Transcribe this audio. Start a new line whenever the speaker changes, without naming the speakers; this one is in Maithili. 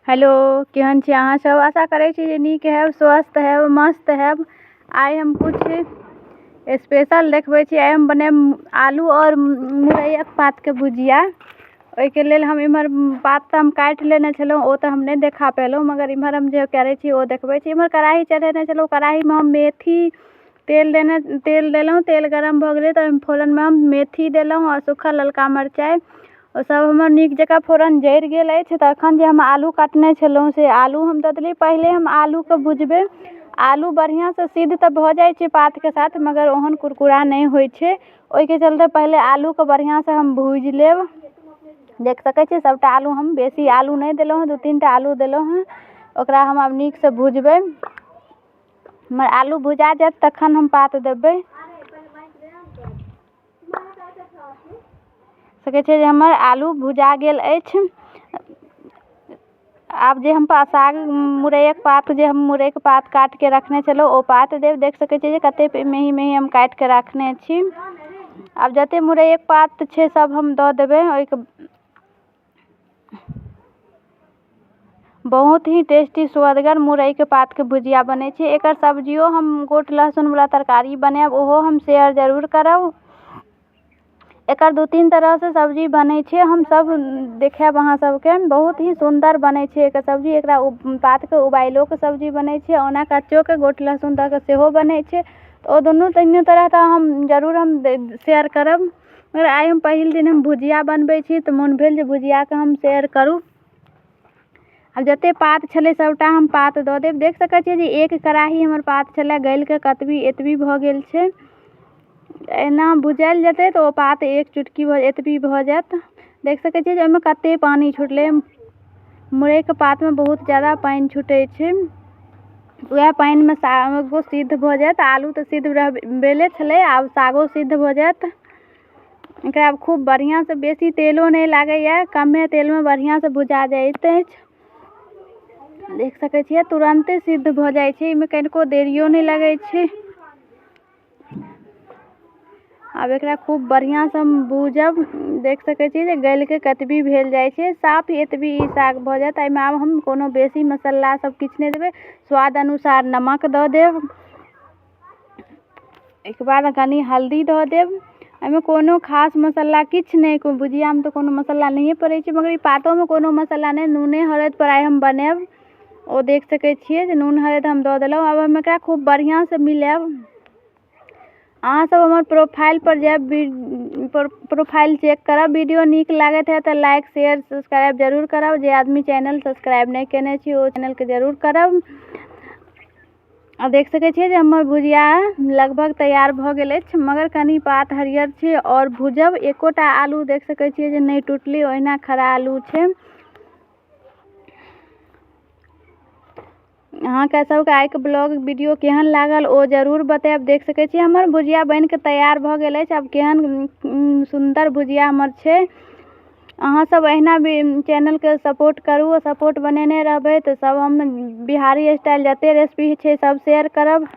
हेलो, केहन छी अहाँ सब? आशा करै छी जे नीक हैब, स्वस्थ हैब, मस्त हैब। आइ हम किछु स्पेशल देखबै छी। आइ हम बनायब आलू आओर मुरैयाके पातके भुजिया। ओहिके लेल हम इम्हर पात तऽ हम काटि लेने छलहुँ, ओ तऽ हम नहि देखा पेलहुँ, मगर इम्हर हम जे करै छी ओ देखबै छी। इम्हर कड़ाही चढ़ेने छलहुँ, कड़ाहीमे हम मेथी तेल देने तेल देलहुँ। तेल गरम भऽ गेलै तऽ ओहिमे फोरनमे हम मेथी देलहुँ आओर सूखल ललका मिरचाइ। ओ सब हमर नीक जकाँ फोरन जरि गेल अछि। तखन जे हम आलू काटने छलहुँ से आलू हम दऽ देलियै। पहिले हम आलूके भुजबै। आलू बढ़िआँसँ सिद्ध तऽ भऽ जाइ छै पातके साथ, मगर ओहन कुरकुरा नहि होइ छै। ओहिके चलते पहिले आलूके बढ़िआँसँ हम भुजि लेब। देख सकै छियै, सबटा आलू हम बेसी आलू नहि देलहुँ हँ, 2-3 टा आलू देलहुँ हँ। ओकरा हम आब नीकसँ भुजबै। हमर आलू भुजा जायत तखन हम पात देबै। सकै छै जे हमर आलू भुजा गेल अछि। आब जे हम साग मुरैके पात, जे हम मुरैके पात काटिके रखने छलहुँ, ओ पात देब। देख सकै छियै जे कतेक मेही मेही हम काटिके रखने छी। आब जतेक मुरैके पात छै सब हम दऽ देबै ओहिके। बहुत ही टेस्टी सुअदगर मुरैके पातके भुजिया बनै छै। एकर सब्जियो हम गोट लहसुनवला तरकारी बनायब, ओहो हम शेयर जरूर करब। एकर 2-3 तरहसँ सब्जी बनै छै, हम सब देखायब अहाँ सबके। बहुत ही सुन्दर बनै छै एकर सब्जी। एकरा पातके उबाइलोके सब्जी बनै छै, ओना कच्चोके गोट लहसुन दऽ कऽ सेहो बनै छै। तऽ ओ दुनू तीनू तरहके हम जरूर हम शेयर करब, मगर आइ हम पहिल दिन हम भुजिया बनबै छी तऽ मोन भेल जे भुजियाके हम शेयर करू। आब जतेक पात छलै सबटा हम पात दऽ देब। देख सकै छियै जे एक कड़ाही हमर पात छलै, गलिके कतबी एतबी भऽ गेल छै। एना भुजायल जेतै तऽ ओ पात एक चुटकी एतबी भऽ जायत। देख सकै छियै जे ओहिमे कतेक पानि छुटलै। मुरैके पातमे बहुत ज्यादा पानि छुटै छै। वएह पानिमे सागो सिद्ध भऽ जायत। आलू तऽ सिद्ध भेले छलै, आब सागो सिद्ध भऽ जायत। एकरा आब खूब बढ़िआँसँ, बेसी तेलो नहि लागैए, कमे तेलमे बढ़िआँसँ भुजा जाइत अछि। देख सकै छियै, तुरन्ते सिद्ध भऽ जाइ छै, एहिमे कनिको देरियो नहि लगै छै। आब एकरा खूब बढ़िआँसँ हम भूजब। देख सकै छियै जे गलिके कतबी भेल जाइ छै, साफ एतबी ई साग भऽ जायत। एहिमे आब हम कोनो बेसी मसाला सब किछु नहि देबै। स्वाद अनुसार नमक दऽ देब, एहिके बाद कनि हल्दी दऽ देब। एहिमे कोनो खास मसाला किछु नहि, भुजियामे तऽ कोनो मसाला नहिए पड़ै छै, मगर ई पातोमे कोनो मसाला नहि, नूने हरदिपर आइ हम बनायब। ओ देख सकै छियै जे नून हरदि हम दऽ देलहुँ। आब हम एकरा खूब बढ़िआँसँ मिलायब। अहाँसब हमर प्रोफाइलपर जायब, प्रोफाइल चेक करब। वीडियो नीक लागैत है तऽ लाइक शेयर सब्सक्राइब जरूर करब। जे आदमी चैनल सब्सक्राइब नहि केने छी ओ चैनलके जरूर करब। आ देख सकै छियै जे हमर भुजिया लगभग तैयार भऽ गेल अछि, मगर कनि पात हरियर छै आओर भुजब। एकोटा आलू देख सकै छियै जे नहि टुटलै, ओहिना खड़ा आलू छै। अहाँके सबके आइके ब्लॉग वीडियो केहन लागल ओ जरूर बतायब। देख सकै छियै हमर भुजिया बनिके तैयार भऽ गेल अछि। आब केहन सुन्दर भुजिया हमर छै। अहाँ सब अहिना भी चैनलके सपोर्ट करू, सपोर्ट बनेने रहबै तऽ सब हम बिहारी स्टाइल जते रेसिपी छै सब शेयर करब।